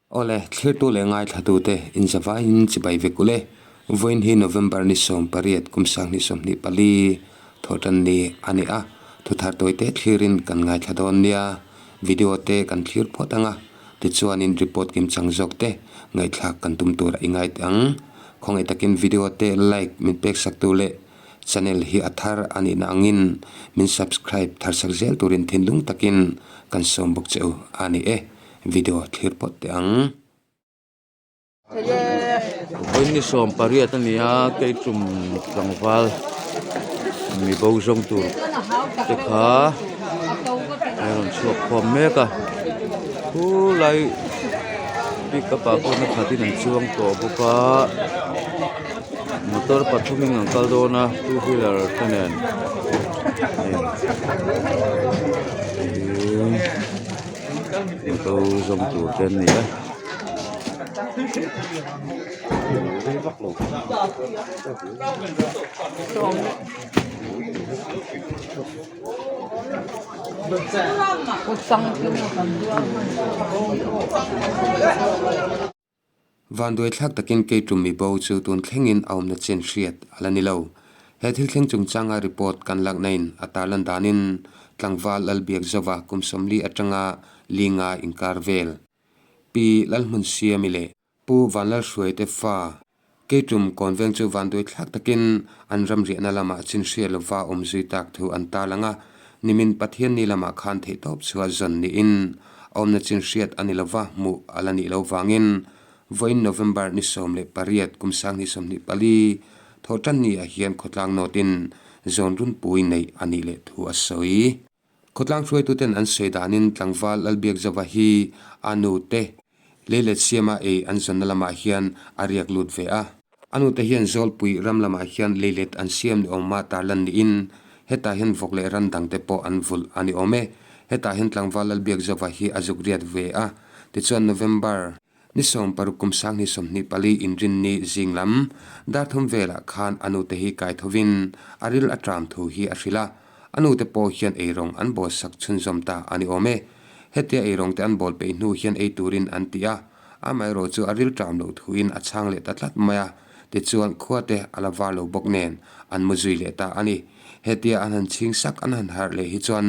Awle, thlirtu leh ngaithlatute inzavaiin chibai vek ule. Vawiin hi November ni 18 kum 2024 thawhtan ni a ni a, thuthar tawite thlirin kan ngaithla dawn nia. Video te kan thlir phawt ang a, tichuanin report kimchang zawk te ngaihthlak kan tum tur a i ngai teh ang. Khawngaih takin video te like min pek sak tu leh channel hi a thar a nihna angin min subscribe thar sak zel turin thinlung takin kan sawm bawk che u a ni e. Video thlir pawt teh ang. Vawiin ni 18 a ni a, keitum tlangval mi bo zawng tur te kha a rawn chhuak khawm mek a, khulai pickup ah pawh na khatin an chuang tawh bawk a, motor pathumin an kal dawn a two wheeler te nen hei. Motor zawng tur te an ni a. Vanduai thlak takin kei tum mi bo chu tun thlengin a awmna chin hriat a la ni lo. He thil thleng chungchanga report kan lakna in a tarlan danin tlangval Lalbiakzova kum 40 atanga linga inkar vel. Pi Lalhmunsiami leh Pu Vanlalhruaite fa kei tum kawnveng chu vanduai thlak takin an ramriahna lamah chin hriat lova awm zui tak thu an tarlang a, nimin Pathianni lamah khan theihtawp chhuah zawn niin a awmna chin hriat a ni lova hmuh a la nih lo vangin vawiin November ni 18 kum 2024 thawhtan ni ah hian khawtlang nawtin zawn runpui neih a nih leh thu a sawi. Khawtlang hruaituten an sawi danin tlangval Lalbiakzova hi a nu te leilet siama ei an zawnna lamah hian a riak lut ve a. A nute hian Zawlpui ram lamah hian leilet an siam ni awm a tarlan niin hetah hian vawk leh ran dangte pawh an vulh a ni awm e. Hetah hian tlangval Lalbiakzova hi a zuk riat ve a, tichuan November ni 16 kum 2024 inrinni zing lam dar thum velah khan a nute hi kai thovin a ril a tram thu hi a hrilh a, a nute pawh hian eirawng an bawl sak chhunzawm ta a ni awm e. Hetia eirawng te an bawl peih hnu hian ei turin an ti a. Amaherawh chu a ril ṭam loh thuin a chhang leh ta tlat mai a, tichuan khuate a la var lo bawk nen an mu zui leh ta a ni. Hetia an han chhing sak an han harh leh hi chuan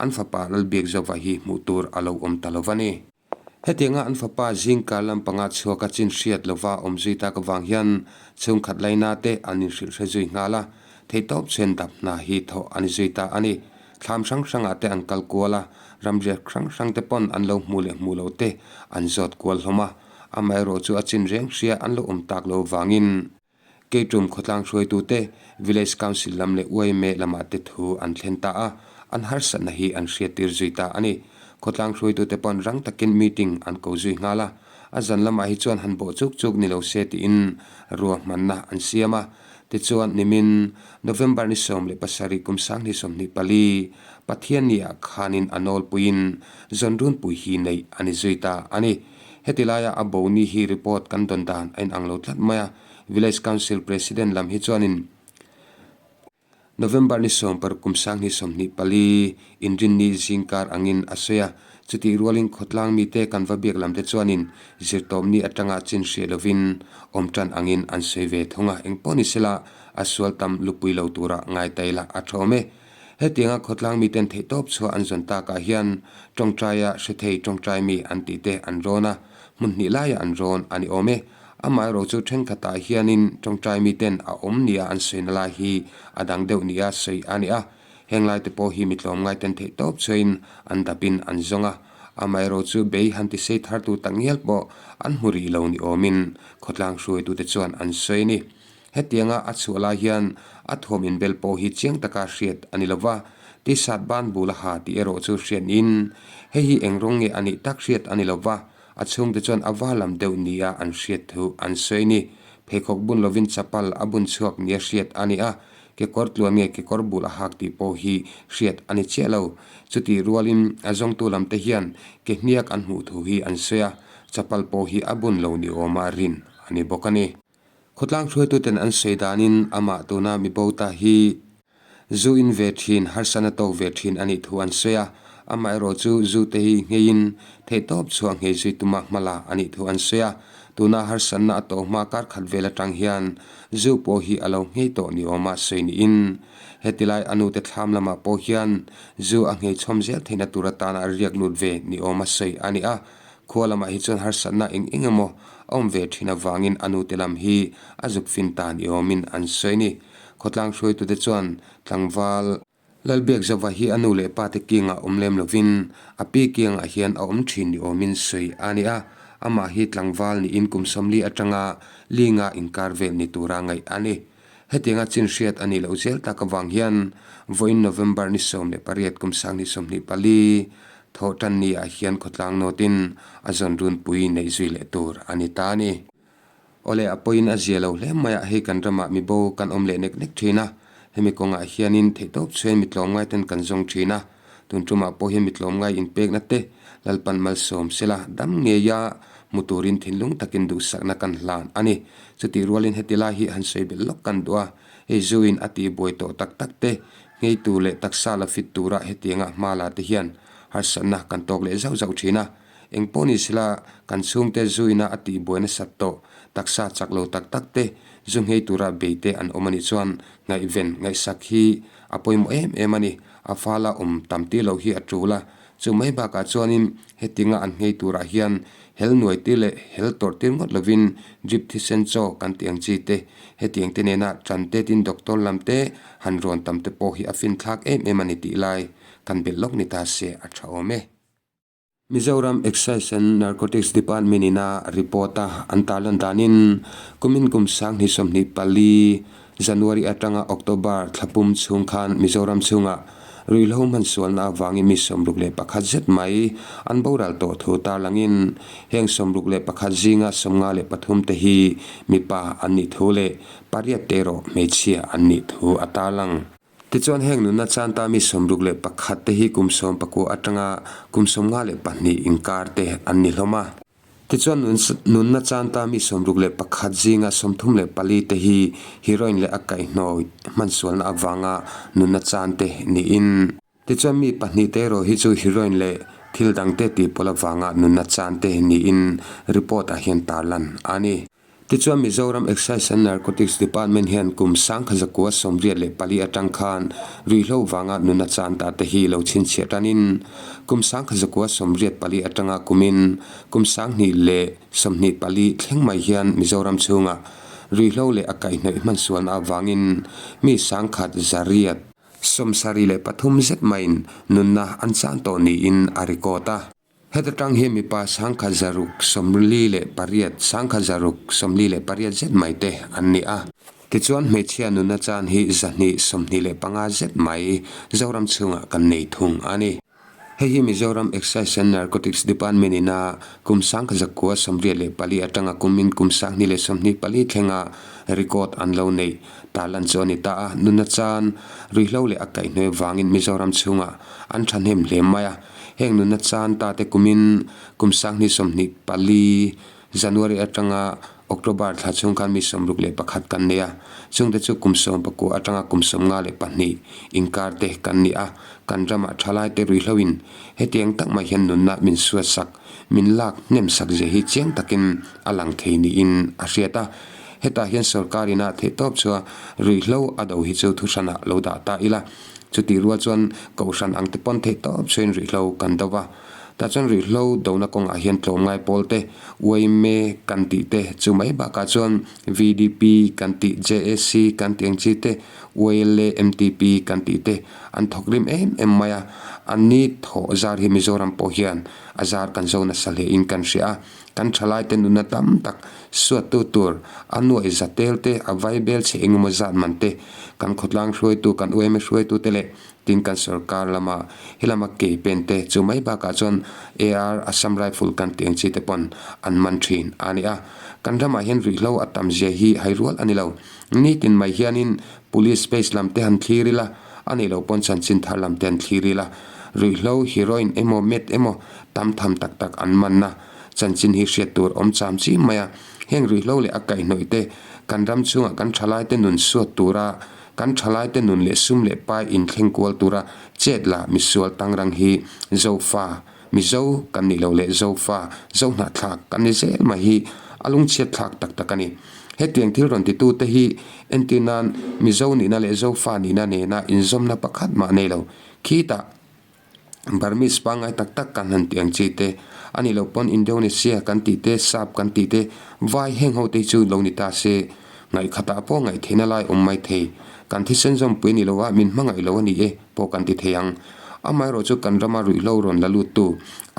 an fapa Lalbiakzova hi hmuh tur a lo awm ta lo va ni. Hetianga an fapa zingkar lampanga chhuak a chin hriat lova awm zui tak avang hian chhungkhat laina te an inhrilh hre zui nghal a, theihtawp chhen dap hna hi thawh a ni zui ta a ni. Thlam hrang hrangah te an kal kual a, ramriak hrang hrang te pawn an lo hmu leh hmu lo te an zawt kual hlawm a, amaherawh chu a chin reng hria an lo awm tak lo vangin Keitum khawtlang hruaitute, Village Council lam leh yma lamah te thu an thlen ta a, an harsatna hi an hriattir zui ta a ni. Khawtlang hruaitute pawn rang takin meeting an ko zui nghal a, a zan lamah hi chuan han bawh chuk chuk ni lo se tiin ruahmanna an siam a, Tichuan, nimin November ni 17 kum 2024 Pathianni ah khanin a nawlpuiin zawn runpui hi neih a ni zui ta a ni. Heti laia a bo ni hi report kan dawn dan a inang lo tlat mai a, Village Council President lam hi chuanin November ni 16 kum 2024 inrinni zingkar angin a sawi a, chutih rualin khawtlang mite kan va biak lamte chuanin zirtawpni atanga chin hriat lovin awm tan angin an sawi ve thung a, engpawh ni sela a sual tam lupui lo tura ngai ta ila a tha awm e. Hetianga khawtlang miten theihtawp chhuah an zawn takah hian tawngtaia hre thei tawngtai mi an tihte an rawn a, hmun hnih laiah an rawn a ni awm e. Amaherawh chu thenkhatah hianin tawngtai miten a awm nia an sawina lai hi a dang deuh nia sawi a ni a, heng laite pawh hi mi tlawmngaiten theih tawp chuain an dapin an zawng a, amaherawh chu bei han tisei thartu tak ngial pawh an hmu rih lo ni awmin khawtlang hruaitute chuan an sawi a ni. Hetianga a chhuah lai hian a thuam inbel pawh hi chiang taka hriat a ni lo va, T-shirt ban bul a ha tih erawh chu hriat niin hei hi eng rawng nge a nih tak hriat a ni lo va, A chhungte chuan a va lam deuh nia an hriat thu an sawi ni. Pheikhawk bun lovin chapal a bun chhuak nia hriat a ni a, kekawr tluan nge kekawr bul a hak tih pawh hi hriat a ni chiah lo. Chutih rualin a zawngtu lamte hian ke hniak an hmuh thu hi an sawi a, chapal pawh hi a bun lo ni awma rin a ni bawk a ni. Khawtlang hruaituten an sawi danin amah tuna mi bo ta hi zu in ve thin, harsatna tawk ve thin a nih thu an sawi a. Amaherawhchu zu te hi ngheiin theihtawp chhuah nghei zui tuma hmala a nih thu an sawi a. Tuna harsatna a tawh hma kar khat vel atang hian zu pawh hi a lo nghei tawh ni awma sawi niin hetilai a nute thlam lamah pawh hian zu a nghei chhawm zel theihna tur atana riak lut ve ni awma sawi a ni a. Khua lamah hi chuan harsatna eng eng emaw a awm ve thin avangin a nute lam hi a zuk fin ta ni awmin an sawi a ni. Khawtlang hruaitute chuan tlangval. Lalbiakzauva hi a nu leh pa te kiangah awm lem lovin a pi kiangah hian a awm thin ni awmin sawi a ni a. Amah hi tlangval niin kum 40 atanga linga inkar vel ni tura ngaih a ni. Hetianga chin hriat a nih loh zel tak avang hian vawiin November ni 18 kum 2024 thawhtan ni ah hian khawtlang nawtin a zawn runpui neih zui leh tur a ni ta a ni. Awle, a pawhin a zia lo hle mai a, hei kan ramah mi bo kan awm leh nek nek thin a, hemi kawngah hianin theihtawp chhuain mi tlawmngai ten kan zawng thin a, tun tumah pawh hian mi tlawmngai inpekna te Lalpan malsawm sela dam ngeia hmu turin thinlung takin duhsakna kan hlan a ni. Chutih rualin heti lai hi han sawi belh lawk kan duh a, hei zuin a tihbuai tawh tak tak te, ngheitu leh taksa la fit tura hetianga hma la te hian harsatna kan tawk leh zauh zauh thin a, Eng pawh ni sela, kan chhungte zu ina a tihbuai nasat tawh, taksa chak lo tak tak te, zu nghei tura bei te an awm a nih chuan ngaihven, ngaihsak hi a pawimawh em em a ni. A fala awm tam tir lo hi a tul a, chu mai bakah chuanin hetinga an nghei turah hian hel nuai tir leh hel tawrh tir ngawt lovin drip thisen chaw kan tih ang chi te, hetiang te nena tan te tin doctor lam te han rawn tam te pawh hi a finthlak em em a ni tih lai kan belh lawk ni ta se a tha awm e. Mizoram Excise and Narcotics Department in a report a an tarlan danin kumin kum 2024 January atanga October thla pum chhung khan Mizoram chhungah ruihhlo hmansualna avangin mi 61 zet mai an boral tawh thu tarlangin heng 61 zinga 53 te hi mipa an nih thu leh pariat te erawh hmeichhia an nih thu a tarlang. Tichuan heng nunna chanta mi 61 te hi kum 19 atanga kum 52 inkar te an ni hlawm a. Tichuan nunna chanta mi 61 zinga 34 te hi heroin leh a kaihhnawih hmansualna avanga nunna chan te niin. Tichuan mi pahnih te erawh hi chu heroin leh thil dangte tihpawlh avanga nunna chan te niin report ah hian tarlan a ni. Tichuan Mizoram Excise and Narcotics Department hian kum 1984 atang khan ruihhlo vanga nuna chan ta te hi lo chhinchhiah tanin kum 1984 atanga kumin kum 2024 thleng mai hian Mizoram chhunga ruihhlo leh a kaihhnawih hmansualna avangin mi 1873 zet maiin nunna an chan tawh niin a record a. Heta tang hian mipa 1648, 1648 zet mai te an ni a. Tichuan hmeichhia nuna chan hi 225 zet mai Zoram chhungah kan nei thung a ni. Hei hi Mizoram Excise and Narcotics Department ina kum 1984 atanga kumin kum 2024 thlenga record an lo neih tarlan chu a ni ta a. Nuna chan ruihhlo leh a kaihhnuai vangin Mizoram chhungah an thahnem hle mai a. Heng nunna chan ta te kumin kum 2024 January atanga October thla chhung khan mi 61 kan nei a, chungte chu kum 19 atanga kum 52 inkar te kan ni a, kan ramah thalai te ruihhloin hetiang tak mai hian nunna min suatsak, min lak hnemsak zia hi chiang takin a lang thei niin a hriat a. Hetah hian sorkar ina theihtawp chua ruihhlo a do hi chu thuhranah lo dah ta ila. Chutih rual chuan Kohhran ang te pawn theih tawp chhuain ruihhlo kan do va. Tah chuan ruihhlo dona kawngah hian tlawmngai pawl te, yma kan tih te, chu mai bakah chuan VDP kan tih, JAC kan tih ang chi te, YLA, MTP kan tih te an thawk rim em em mai a. Anni thawh zar hi Mizoram pawh hian a zar kan zo nasa hle in kan hria a. Kan thalaite nunna tam tak suattu tur a nuaih za tel te, a vaibel chhe engemaw zat man te, kan khawtlang hruaitu, kan yma hruaitu te leh tin kan sorkar lama helama kei pen te chu mai bakah chuan AR Assam Rifle kan tih ang chi te pawn an man thin a ni a. Kan ramah hian ruihhlo a tam zia hi hai rual a ni lo. Nitin mai hianin Police base lam te han thlir ila, a nih loh pawn chanchin thar lam te han thlir ila, ruihhlo heroin emaw meth emaw tam tham tak tak an manna chanchin hi hriat tur awm cham chi mai a. Heng ruihhlo leh a kaihhnawih te kan ram chhungah kan thalaite nun suat tura. Kan thalaite nun leh sum leh pai inthleng kual tura chet la misual tangrang hi Zofa, Mizo kan nih loh leh Zofa, Zohnahthlak kan ni zel mai hi a lungchhiat thlak tak tak a ni. Hetiang thil rawn titute hi entir nan Mizo nihna leh Zofa nihna nena inzawmna pakhat mah nei lo. Khitah Burmese pangngai tak tak kan han tih ang chi te, a nih loh pawn Indonesia kan tih te, Sap kan tih te, vai heng ho te hi chu lo ni ta se, ngaihkhatah pawh ngaihtheihna lai awm mai thei. Kan thisen zawmpui a ni lo a, min hmangaih lo a ni e pawh kan ti thei ang. Amaherawh chu kan rama ruihhlo rawn la lut tu,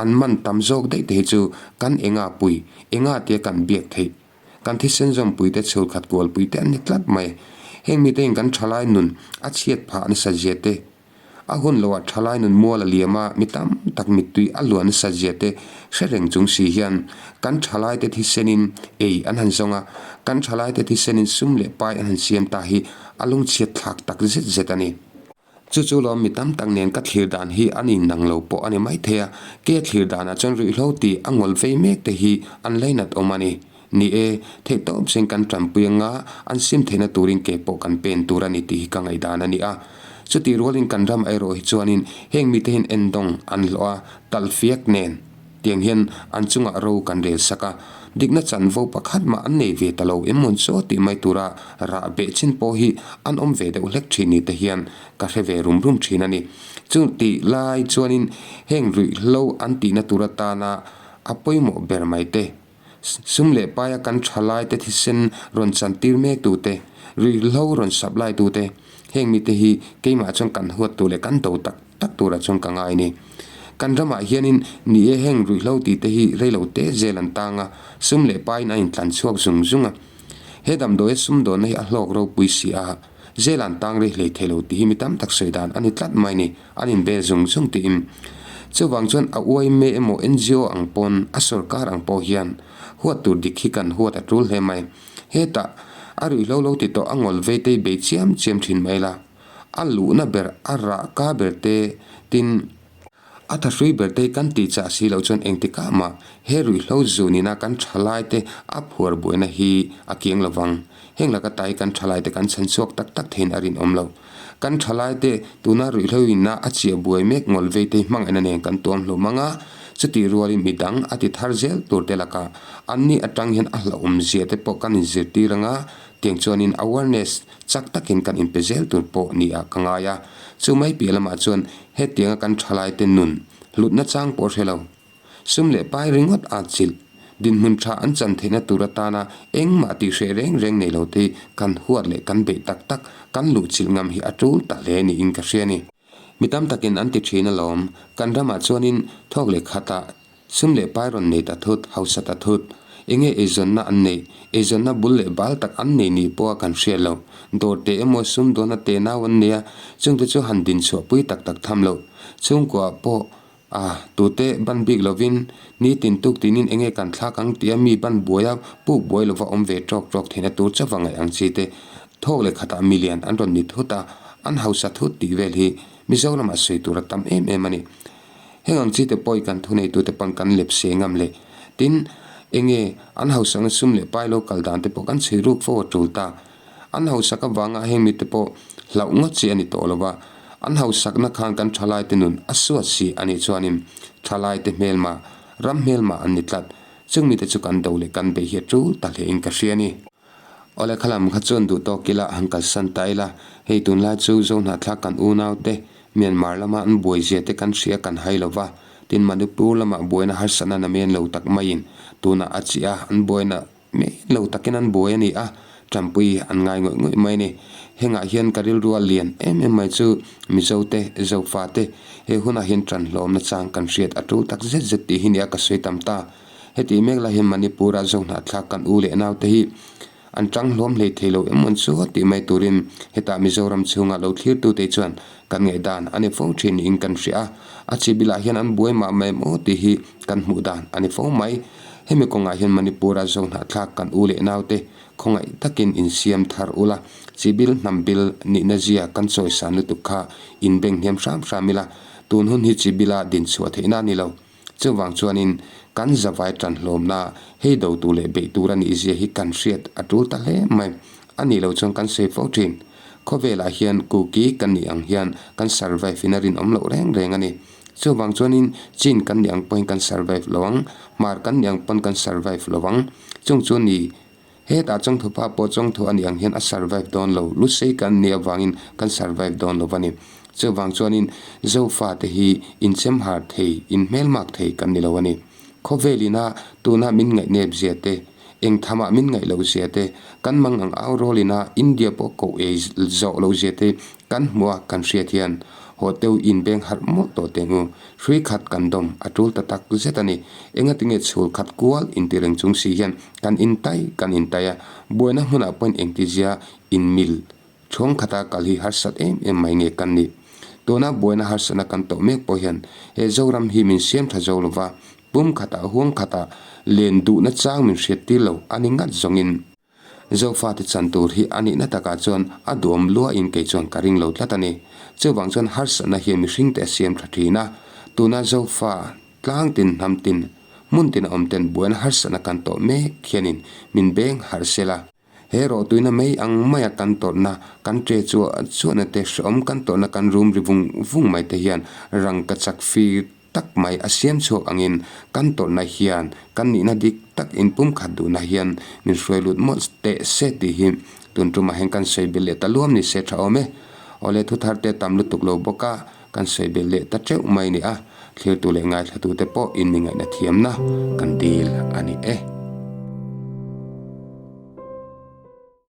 an man tam zawk daih te hi chu kan enga pui, enga tia kan biak theih. Kan thisen zawmpui te chhulkhat kualpui te an ni tlat mai. Heng mite in kan thalai nun a chhiat phah nasa zia te, A hun loah thalai nun mual a liam a, mi tam tak mittui a luah nasa zia te hre reng chung si hian kan thalaite thisenin ei an han zawng a, kan thalaite thisenin sum leh pai an han siam ta hi a lungchhiat thlak tak zet zet a ni. Chu chu lawm mi tam tak nen ka thlir dan hi an innang lo pawh a ni maithei a, ke thlir danah chuan ruihhlo tih a ngawl vei mek te hi an lainat awm a ni. Ni e, theihtawp sin kan tanpui anga an sim theihna turin ke pawh kan pen tur a ni tih hi ka ngaihdan a ni a. Chutih rualin kan ram erawh hi chuanin heng mite hian endawng an hlawh a, talhfiak nen tiang hian an chungah ro kan rel sak a. Dikna chanvo pakhat mah an nei ve ta lo em mawn chaw tih mai tura rah beh chin pawh hi an awm ve deuh hlek thin ni te hian ka hre ve rum rum thin a ni. Chutih lai chuanin heng ruihhlo an tihna tur atana a pawimawh ber mai te Sum leh paia kan thalaite thisen rawn chantir mek tute, ruihhlo rawn supply tute, heng mite hi keimah chuan kan huat tur leh kan do tak tak turah chuan ka ngai ni. Kan ramah hianin ni e heng ruihhlo tih te hi reilo te zel an tang a, sum leh paiin a intlan chhuak zung zung a. He damdawi a sumdawnna hi a hlawk ropui si a, zel an tang rei hlei thei lo tih hi mi tam tak sawi dan a ni tlat mai ni. An inbel zung zung tiin. Chuvang chuan a uaime emaw NGO ang pawn a sorkar ang pawh hian huat tur dik hi kan huat a tul hle mai. Hetah a ruihhlo lo ti tawh a ngawl vei te bei chiam chiam thin mai la. A luhna ber a rah ka ber te tin a thahrui ber te hi kan tih chah si loh chuan engtikah mah he ruihhlo zunina kan thalai te a phuar buaina hi a kiang lovang. Heng laka tai kan thalai te kan chhan chhuak tak tak theiin a rinawm lo. Kan thalaite tuna ruihhlo inna a chiah buai mek ngawl vei te hmangaihna nen kan tuam hlawm ang a, chutih rualin midang a ti thar zel tur te lakah anni atang hian a hlauhawm zia te pawh kan inzirtir ang a, tiang chuanin awareness chak takin kan inpe zel tur pawh ni ah ka ngai a. Chu mai piah lamah chuan hetianga kan thalaite nun hlutna chang pawh hre lo. Sum leh pai ringawt a chilh. Dinhmun tha an chan theihna tur atana engmah tih hreh reng reng nei lo te kan huat leh kan beih tak tak kan luh chilh ngam hi a tul ta hle niin ka hria a ni. Mi tam takin an ti thin alawm. Kan ramah chuanin thawk leh khatah sum leh pai rawn nei ta thut, hausa ta thut. Enge eizawnna an neih? Eizawnna bul leh bal tak an nei ni pawha kan hriat loh. Dawr te emaw sumdawnna tenau an nei a, chungte chu han dinchhuahpui tak tak tham loh. Chhungkuaah pawh A, tute ban bik lovin, nitin tuk tinin enge kan thlak ang tia mi ban buaia puk buai lova awm ve tawk tawk theihna tur chauh va ngaih ang chi te, thawk leh khatah milian an rawn ni thut a, an hausa thut tih vel hi Mizoramah sawi tur a tam em em a ni. Heng ang chi te pawh i kan thuneitute pawn kan lep se ngam le. Tin, enge an hausakna sum leh pai lo kal dan te pawh kan chhui ruk fo a tul ta. An hausak avanga heng mite pawh hlauh ngawt chi a ni tawh lo va, an hausakna khan kan thalaite nun a suat si a nih chuanin thalaite hmelma, ram hmelma an ni tlat. Chung mite chu kan do leh kan bei hi a tul ta hlein ka hria a ni. Awle khalam kha chuan duh tawk ila han kalsan ta ila, hei tunlai chu Zohnahthlak kan unaute Myanmar lama an buai zia te kan hria kan hai lo va, tin Manipur lamah buaina harsatna namen lo tak maiin tunah a chiah a, an buaina Mai lo takin an buai a ni a, Tanpui an ngai ngawih ngawih mai a ni. Hengah hian ka rilru a lian em em mai chu Mizote, Zofate, he hunah hian tanhlawmna chang kan hriat a tul tak zet zet tih hi nia ka sawi tam ta. Hetih mek lai hian Manipur-a Zohnahthlak kan u leh naute hi an tang hlawm hlei thei lo em mawn chu tih mai turin hetah Mizoram chhunga lo thlirtute chuan kan ngaihdan a ni fo thin niin kan hria a, a chi bilah hian an buai mah mai em aw tih hi kan hmuh dan a ni fo mai. Hemi kawngah hian Manipur-a Zohnahthlak kan u leh naute khawngaih takin insiam thar ula, chi bil hnam bil nihna zia kan chawisan lutuk kha inbeng hniam hram hram ila, tun hun hi chi bila dinchhuah theihna a ni lo. Chuvang chuanin kan zavai tan hlawmna hei do tur leh beih tur a nih zia hi kan hriat a tul ta hle mai. A nih loh chuan kan sawi fo thin. Khawvelah hian Kuki kan nih ang hian kan survive in a rinawm loh reng reng a ni. Chuvang chuanin Chin kan nih ang pawhin kan survive lo ang, Hmar kan nih ang pawn kan survive lo ang. Chung chu ni, hetah Chawngthu pa pawh Chawngthu a nih ang hian a survive dawn lo, Lusei kan nih avangin kan survive dawn lo a ni. Chuvang chuanin Zofate hi inchemhar thei, inhmelmak thei kan ni lo a ni. Khawvel ina tuna min ngaihnep zia te, eng thamah min ngaih loh zia te, kan mang ang au rawl ina India pawh koh ei zawh loh zia te kan hmuh a kan hriat hian haw teu in beng harh mawlh tawh teh ngu. Hrui khat kan dawm a tul ta tak zet a ni. Engatinge chhul khat kual inti reng chung si hian kan intai kan intai a, buaina hmunah pawhin engtizia inmil Chhawng khata kal hi harsat em em mai nge kan nih. Tuna buaina harsatna kan tawh mek pawh hian he Zoram hi min siam tha zo lova, pum khatah huang khatah len duhna chang min hriat tir lo a ni ngat zawngin. Zofate chan tur hi a nihna takah chuan a duam luain kei chuan ka ring lo tlat a ni. Chuvang chuan harsatna hian mihringte a siam tha thin a, tuna Zofa tlang tin hnam tin hmun tin a awm ten buaina harsatna kan tawh mek hianin min beng harh sela. He rawhtuina mai ang maia kan tawrhna, kan ṭe chuah chuahna te hrehawm kan tawrhna kan rum ri vung vung mai te hian rangka chak fir tak mai a siam chhuak angin kan tawrhna hian kan nihna dik tak inpumkhat duhna hian min hruai lut mawlh teh se tih hi tun tumah hian kan sawi belh leh ta luam ni se tha awm e. Awle thuthar te tam lutuk lo bawk a, kan sawi belh leh ta teuh mai ni a, thlirtu leh ngaithlatute pawh in mi ngaihna thiamna kan dil a ni e.